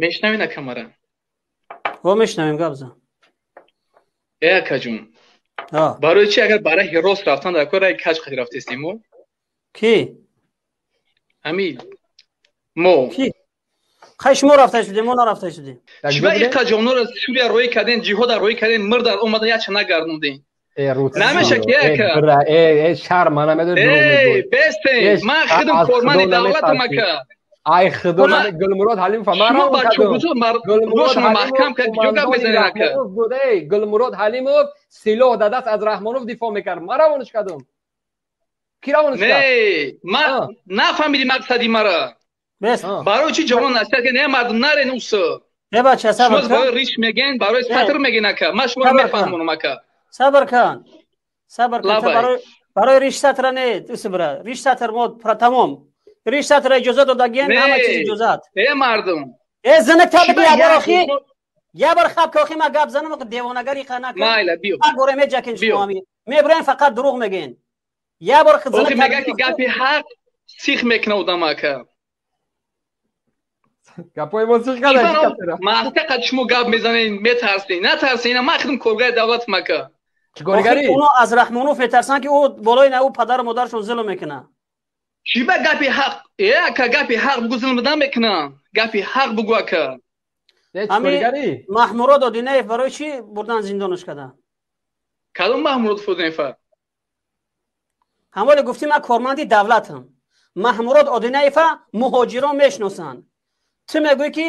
Мешнавӣ на камара? Ҳо, мешнавем, гап зан. Э, акаҷун, барои чи агар барои рост рафтан дар кор раи каҷ қади рафтестем мо? Ки? Ҳами мо. Ки? Хай, шумо рафта шудем, мо нарафта шудем. Чиба иқа ҷонора Сурия роӣ карден, ҷиҳода роӣ карден, мирдан омадан, яча нагардонден? Намеша ки, ака. Шарма намедори. Бестен, ман худам корманди давлатам, ака. Ай худо, Гулмурод Ҳалимов маро маҳкам кард, ҷо гап мезанед, ака? Гулмурод Ҳалимов силоҳ дар даст аз Раҳмонов дифоъ мекард. Ман равонаш кардам. Ки равонаш кард? Не, ман нафаҳмиди мақсади мара. Барои чӣ ҷавон насиҳат кард, не, мардум нарен усо? Э, бача, сабр. Шумо барои риш мегӯен, барои сатр мегӯен, ака. Ман шуморо мефаҳмонам, ака. Сабр кун, сабр кун. Барои риш сатра не, усбра риш сатр мо тамом, риш сатра иҷозат додагиен, ҳама чиз иҷозат. Э, мардум. Э, зинак табиги, ябор охи, ябор хаб ки охи ма гап занам, девонагари қа накун. Майла, биё. Горе меҷакин, шумо ами мебурен, фақат дурӯғ мегӯен. Ябор. Охи мега ки гапи ҳақ сих мекуна одам, ака. Гапои мо сих када. Маҳка шумо гап мезанед, метарсед. Натарсед, ман худам коргари давлатам, ака. Чикоргари? Оно аз Раҳмонов метарсанд, ки ӯ болои на ӯ падару модарашон зулм мекунад. Чиба гапи ҳақ, э, ака, гапи ҳақ бугу, зулм намекунам. Гапи ҳақ бугу, ака. Ами Маҳмурод Одинаев барои чӣ бурдан зиндонаш карданд? Кадом Маҳмурод Одинаев? Ҳамоле гуфтӣ ман корманди давлатам. Маҳмурод Одинаева муҳоҷирон мешиносанд. Ту мегӯӣ ки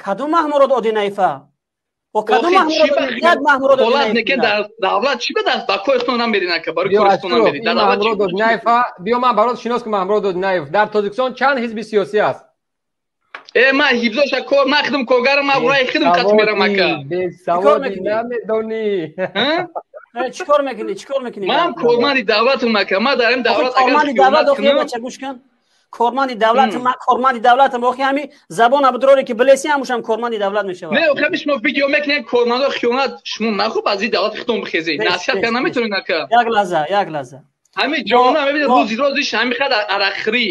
кадом Маҳмурод Одинаева? О, кадом Маҳмурод? Як Маҳмурод. Ҳолат неке дар давлат чӣ ба даст ба коритон намерин, ака, барои коритон намерин дар давлат. Маҳмурод Одинаева биё, ман барот шинос ки Маҳмурод Одинаев дар Тоҷикистон чанд ҳизби сиёсӣ аст? Э, ман ҳибзоша кор, ман худам коргарам, ман рои худам қат мерам, ака. Бесаводи, намедонӣ. Чӣ кор мекунӣ, чӣ кор мекунӣ? Ман корманди давлатам, ака, ман дар ин давлат. Корманди давлат, охи, бача, гӯш кун. Корманди давлат, ман корманди давлатам, охи, ҳами забон абдроре ки билеси, ҳамушам корманди давлат мешавад. Не, охи, шумо видео мекунед, кормандо хиёнат, шумо нахуб аз ин давлати худтон бихезед, насиҳат карда наметавонед, ака. Як лаҳза, як лаҳза. Ҳамин ҷавона мебинед, рӯзи рӯзиш ҳамин қадар арақхӯрӣ,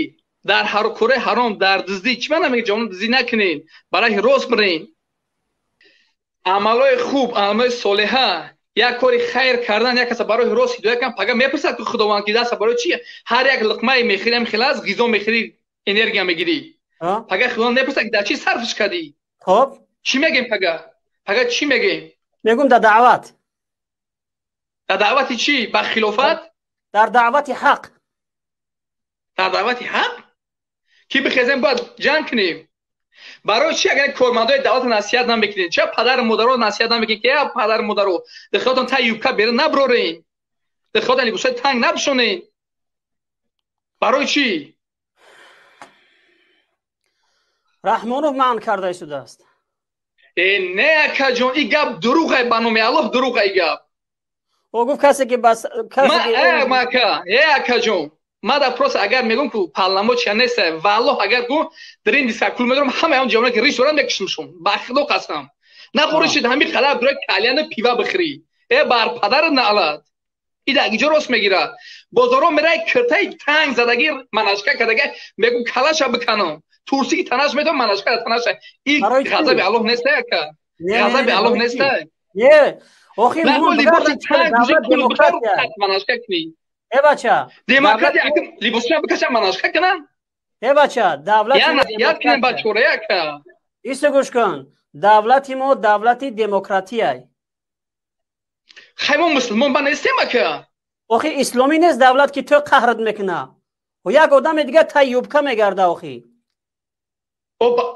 дар кораи ҳаром, дар дуздӣ. Чӣ ман намеги ҷавон дуздӣ накунед, барои рост бирен, амалҳои хуб, амалҳои солиҳа, як кори хайр кардан, як каса барои рост ҳидоят кан, пага мепурсад ки Худованд ки даста барои чи ҳар як луқмае мехӯри, ҳам хел аст, ғизо мехӯри, энергия мегирӣ, пага Худованд мепурсад ки дар чӣ сарфш кардӣ? Хоб. Чӣ мегем пага? Пага чӣ мегем? Мегум дар даъват. Дар даъвати чӣ? Ба хилофат? Дар даъвати ҳақ. Дар даъвати ҳақ ки бихезем, бояд ҷанг кунем. Барои чи агар кормандои давлата насиҳат намекунед? Ча падару модаро насиҳат намекунед ки я падару модаро, дихотон та юбка берун наброрен, дихотон либосҳои танг напӯшонен? Барои чӣ? Раҳмонов манъ карда истодааст. Э, не, акаҷон, и гап дурӯғай, ба номи Аллоҳ, дурӯғай гап. О, гуфт касе ки бас Ака, э, акаҷон, ман дар просто агар мегӯм ку полномочия неста, валлоҳ, агар гу дрин дискакул медорам, ҳамаи он ҷавоне ки риш дорам, мекушимшон. Ба худо қасам, нахӯришид ҳами қадар дура кальяну пива бихӯрӣ. Э, бар падарат наълат, и дар иҷо рост мегирад, бозоро мерай, киртаи танг задаги, манашка кардаги, мегӯм калаша биканам, турсики танаш метавон, манашка танаша. И ғазаби Аллоҳ неста, ака? Ғазаби Аллоҳ неста? Не, охи. Либоси танг манашка кунӣ. Э, бача. Демократия либосиа бикаша, манашка кунам. Э, бача, давлати як кунем, бачора, ака. Исто, гӯш кун, давлати мо давлати демократияй. Хай, мо мусулмон ба нестем, ака. Охи, исломӣ нест давлат, ки ту қаҳрат мекуна, як одами дигар тай юбка мегарда, охи.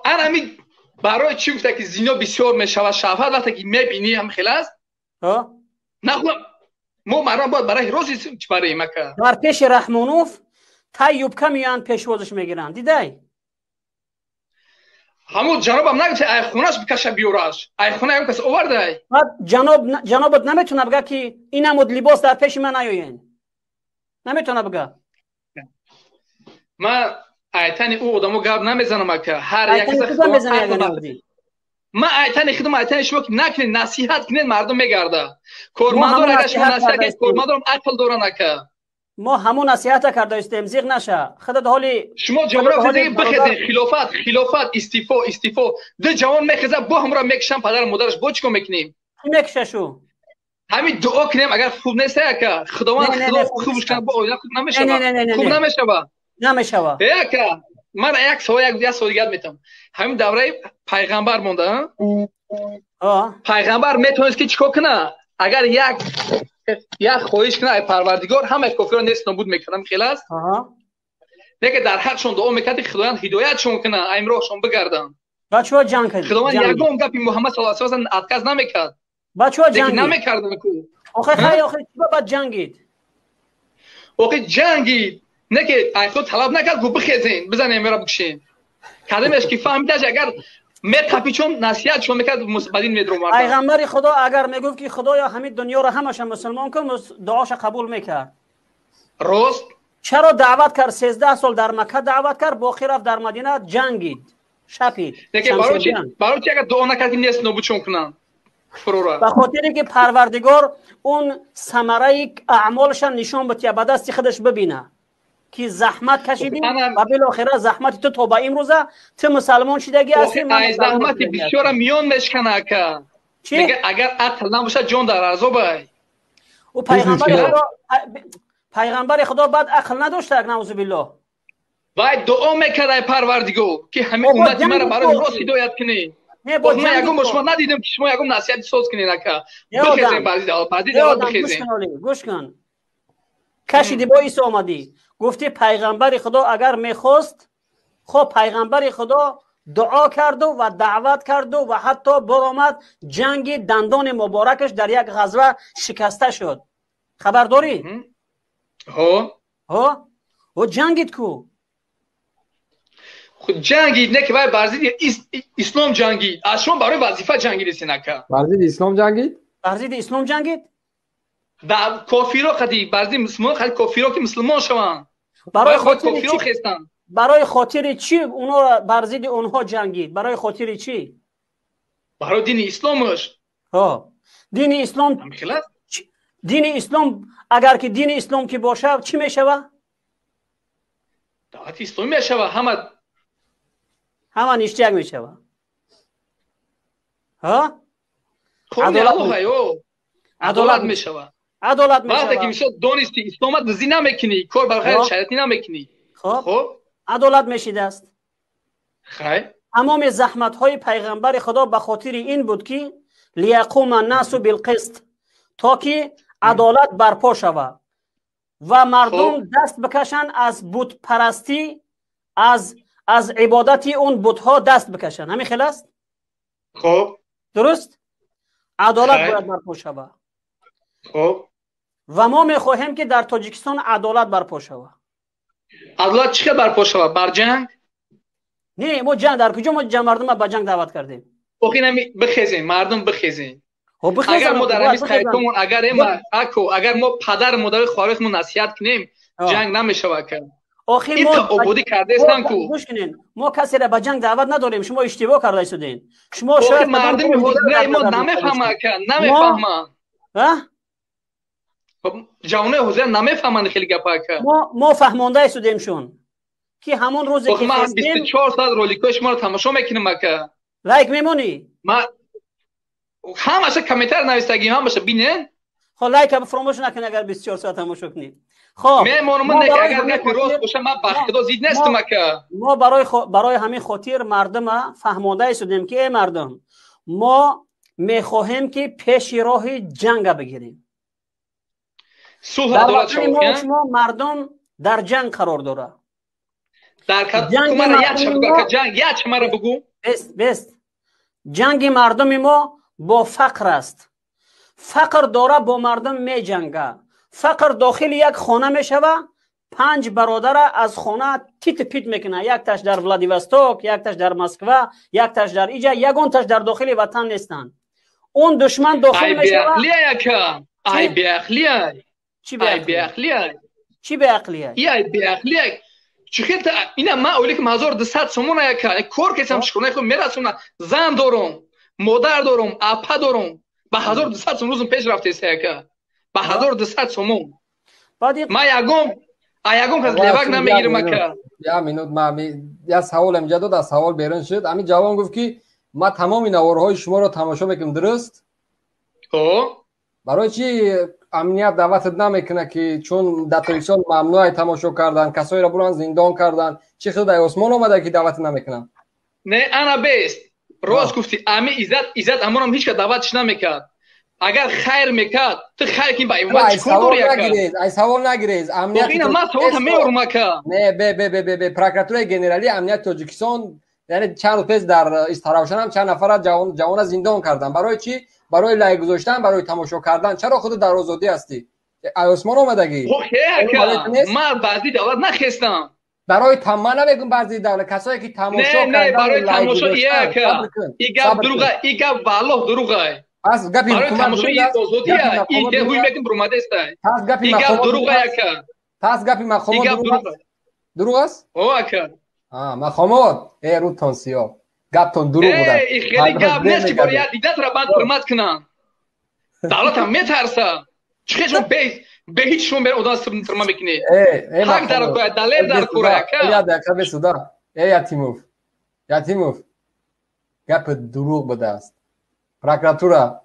Анами барои чӣ гуфта ки зино бисёр мешавад, шаҳват вақте ки мебинӣ, ҳам хел аст. Нахӯ, мо мардум бояд барои рози барем, ака. Дар пеши Раҳмонов тай юбка меоянд, пешвозиш мегиранд, дидай? Ҳамун ҷанобам нагуфта, ай хонаш бикаша, биёраш, ай хона ягон кас овардай? Баъд ҷаноб, ҷанобат наметавона бигӯяд ки инамуд либос дар пеши ман наёен, наметавона бигӯяд. Ман айтани ӯ одамо гап намезанам, ака. Ҳар як ман айтани худам, айтани шумо ки накунед, насиҳат кунед, мардум мегарда. Кормандор, агар шумо насиҳат кунед, кормандорам ақл доранд, ака. Мо ҳамун насиҳата карда истем, зиғ наша. Худат ҳоли шумо ҷавонро бихезен, хилофат, хилофат, истифо, истифо. Ду ҷавон мехеза, бо ҳамро мекушан падару модараш, бо чӣ кор мекунем? Кӣ мекушашу? Ҳамин дуо кунем, агар хуб нест, ака, Худованд Худо хубш кунад, бо оила хуб намешава. Хуб намешава. Намешава. Ака, ман як савол, як савол дигар метам. Ҳамин давраи пайғамбар монда, пайғамбар метавонист ки чӣ кор кунад? Агар як хоҳиш кунад, ай Парвардигор, ҳамаи кофирро нест нобуд мекардам, хел аст? Лекин дар ҳақшон дуо мекард, ки Худованд ҳидоятшон кунад, ай роҳшон бигарданд. Бачаҳо ҷанг кардед. Худованд ягон гапи Муҳаммад саллаллоҳу алайҳи васаллам отказ намекард. Бачаҳо ҷангид. Намекарданд ку. Охе хай, охе чӣ баъд ҷангид? Охе ҷангид. Не ки ай худ талаб накард, гу бихезен, бизанем, мера бикушем. Кадамеш ки фаҳмидаш, агар меқапи, чун насиҳат шон мекард, бадин медромард. Пайғамбари Худо агар мегуфт, ки Худоё, ҳамин дунёро ҳамаша мусулмон кун, дуоша қабул мекард. Рост. Чаро даъват кард? 13 сол дар Макка даъват кард, боқӣ рафт дар Мадина ҷангид, шапид. Барои чи агар дуо накард, ки нест нобудшон кунанд? Ба хотире ки Парвардигор он самараи аъмолаша нишон бития, ба дасти худаш бибина, ки заҳмат кашидӣ ва билохира заҳмати ту то ба имрӯза ту мусалмон шидагӣ ҳастӣ. Заҳмати бисёра миён мешкана, ака. Агар ақл набошад, ҷон дар азобай. Ӯ пайғамбари Худо баъд ақл надоштак, наузубиллоҳ. Вай дуо мекард, ай Парвардигор, ки ҳамин уммати мара барои рост ҳидоят кунӣ. Ман ягон бо шумо надидам, ки шумо ягон насиҳати соз кунед, ака. Бихезем, баъзи давлат бихезем. Гӯш кун, кашиди бо Исо омадӣ, гуфти пайғамбари Худо агар мехост. Хоб, пайғамбари Худо дуо карду ва даъват карду ва ҳатто баромад ҷанги, дандони муборакаш дар як ғазва шикаста шуд. Хабар дорӣ? Ҳо. Ӯ ҷангид ку. Ҷангид, не ки вай бар зидди ислом ҷангид, аз шумо барои вазифа ҷангидесин, ака. Бар зидди ислом ҷангид? Бар зидди ислом ҷангид. Кофиро қади, бар зидди мусулмон қади, кофиро ки мусулмон шаванд. Барои хотири чӣ хестанд? Барои хотири чӣ онҳоро, бар зидди онҳо ҷангид? Барои хотири чӣ? Барои дини исломаш. Ҳо, дини ислом, дини ислом. Агар ки дини ислом ки бошад, чӣ мешава? Давлати исломӣ мешава, ҳама. Ҳама ништяк мешава. Ҳа. Адолат мешава. Адолат мешава. Вақте ки мисол донисти ислома, дизӣ намекунӣ, кор бар ғайри шариатӣ намекунӣ. Хоб, адолат мешидааст. Хай. Тамоми заҳматҳои пайғамбари Худо ба хотири ин буд, ки ليقوم الناس بالقسط, то ки адолат барпо шавад ва мардум даст бикашанд аз бутпарастӣ, аз ибодати он бутҳо даст бикашанд. Ҳамин хел аст? Хоб. Дуруст, адолат бояд барпо шавад. Хоб. Ва мо мехоҳем, ки дар Тоҷикистон адолат барпо шавад. Адолат чӣ хел барпо шавад? Бар ҷанг? Не, мо ҷанг дар куҷо? Мо мардума ба ҷанг даъват кардем? Охи, нами бихезем, мардум бихезем. Агар мо дар ҳамин сайтомон, агар ако, агар мо падару модари хоҳарихмон насиҳат кунем, ҷанг намешавад, ака. Охир мо ободӣ кардаестан ку. Гӯш кунед, мо касеро ба ҷанг даъват надорем. Шумо иштибоҳ карда истодед. Шумо шояд мардуми ҳозираи мо намефаҳма, ака, намефаҳма. Ҷавонои ҳозира намефаҳманд хеле гапа, ака. Мо фаҳмонда истодемшон, ки ҳамон рӯзе ки ман 24 соат роликҳои шуморо тамошо мекунам, ака. Лайк мемонӣ? Ман ҳамаша комментар навистагим, ҳамаша бинен. Хоб, лайка фуромӯш накунӣ, агар 24 соат тамошо кунӣ. Хоб. Мемонам, не, агар гапи рост боша, ман ба Худо зид нестам, ака. Мо барои ҳамин хотир мардума фаҳмонда истодем, ки э мардум, мо мехоҳем, ки пеши роҳи ҷанга бигирем. Сулҳ, адолат. Шумо мардум дар ҷанг қарор дорад. Ҷанг мара бугӯ. Бест, ҷанги мардуми мо бо фақр аст. Фақр дора бо мардум меҷанга. Фақр дохили як хона мешава, панҷ бародара аз хона тит пит мекунад. Якташ дар Владивосток, якташ дар Москва, якташ дар иҷа, ягонташ дар дохили ватан нестанд. Он душман дохил мешава. Ай беақлия. Чӣ? Чӣ беақлия? Ай беақлия. Чӣ хел ина ман ойликам 1200 сомона, яка, кор кесам, шукрона худ мерасонам, зан дорум, модар дорум, апа дорум, ба 1200 сом рӯзум пеш рафтеста, яка, ба 1200 сомон. Баъд Ма ягон а ягон кас левак намегирам, ака. Я минут, ма я саволам инҷа дод, аз савол берун шуд. Ҳамин ҷавон гуфт, ки ма тамоми наворҳои шуморо тамошо мекунам, дуруст? О? Барои чи амният даъватат намекунад, ки чун дар Тоҷикистон мамнӯъ тамошо кардан, касоеро буран зиндон кардан, чӣ хел дар осмон омада, ки даъват намекунанд? Не, ана бест, рост гуфтӣ. Ами Иззат Амонам ҳеч кас даъватш намекард. Агар хайр мекард, ту хайр ки ба имомат чӣ кор дорӣ, ака? Ай савол нагирез. Амният ина ман саволта меорум, ака. Не, бе бе бе бе бе прокуратураи генералии амнияти Тоҷикистон, яъне чанд рӯз пеш дар Истаравшанам чанд нафара ҷавона зиндон карданд. Барои чӣ? Барои лайк гузоштан, барои тамошо кардан. Чаро худ дар озодӣ ҳастӣ? Ай осмон омадагӣ? Ман баъзи давлат нахестам. Барои ман намегум баъзи давлат, касое ки тамошо кардан. Барои тамошо, ака, и гап дуруға, и гап валлоҳ дуруғай. Пас гапи барои тамошо и озодия, и деҳуй мекун бурумадестай. Пас гапи и гап дуруғай, ака. Пас гапи мақомот дуруғ аст? О, ака. Мақомот, э, рӯтон сиёҳ, гаптон дурӯғ буда. Э, хеле гап нест, ки бори як дидатра баъд ҳурмат кунам. Давлатам метарса. Чӣ хел шумо бе ҳеҷ шумо мера одам тирма мекунед? Ҳақ дар кора, далел дар кора, ака. Я дақиқа бесуда. Э, Ятимов, Ятимов, гапи дурӯғ будааст. Прокуратура,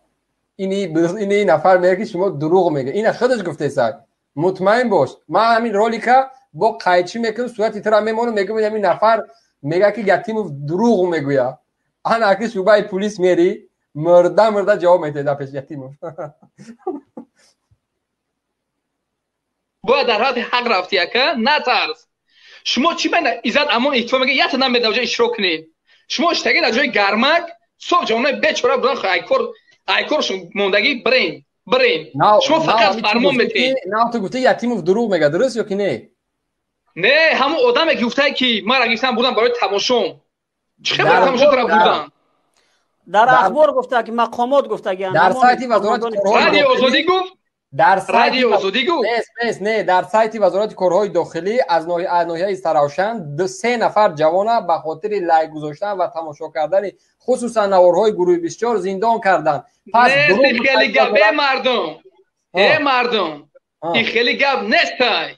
ини нафар мега, ки шумо дурӯғ мега. Ина худаш гуфтесак, мутмаин бош, ман ҳамин ролика бо қайчӣ мекунам, сурати тура мемонам, мегӯм, ҳамин нафар мега, ки Ятимов дурӯғ мегӯяд. Ана аки шӯъбаи пулис мери, мурда мурда ҷавоб метиҳед дар пеши Ятимов. Бояд дар ҳолати ҳақ рафти, ака, натарс. Шумо чӣ мена Иззат Амон иттифоқ мега, ята намеда ҷо иштирок кунед. Шумо иштаги дар ҷои гармак соф ҷавонои бечора будан, айкор айкоршон мондагӣ, бирен, бирен. Шумо фақат фармон метиҳед. На, ту гуфти, Ятимов дурӯғ мега, дуруст ё ки не? Не, ҳамон одаме ки гуфтае, ки мара гирифтан бурдан барои тамошом. Чӣ хел барои тамошо тура бурдан? Дар ахбор гуфта, ки мақомот гуфтагианд. Дар сайти вазорати Радио Озодӣ гуфт. Дар Радио Озодӣ гуфт. Нес, не, дар сайти вазорати корҳои дохилӣ аз ноҳияи Саравшан се нафар ҷавона ба хотири лайк гузоштан ва тамошо кардани хусусан наворҳои гурӯҳи 24 зиндон карданд. Пас хеле гап, э мардум, э мардум, и хеле гап нестай.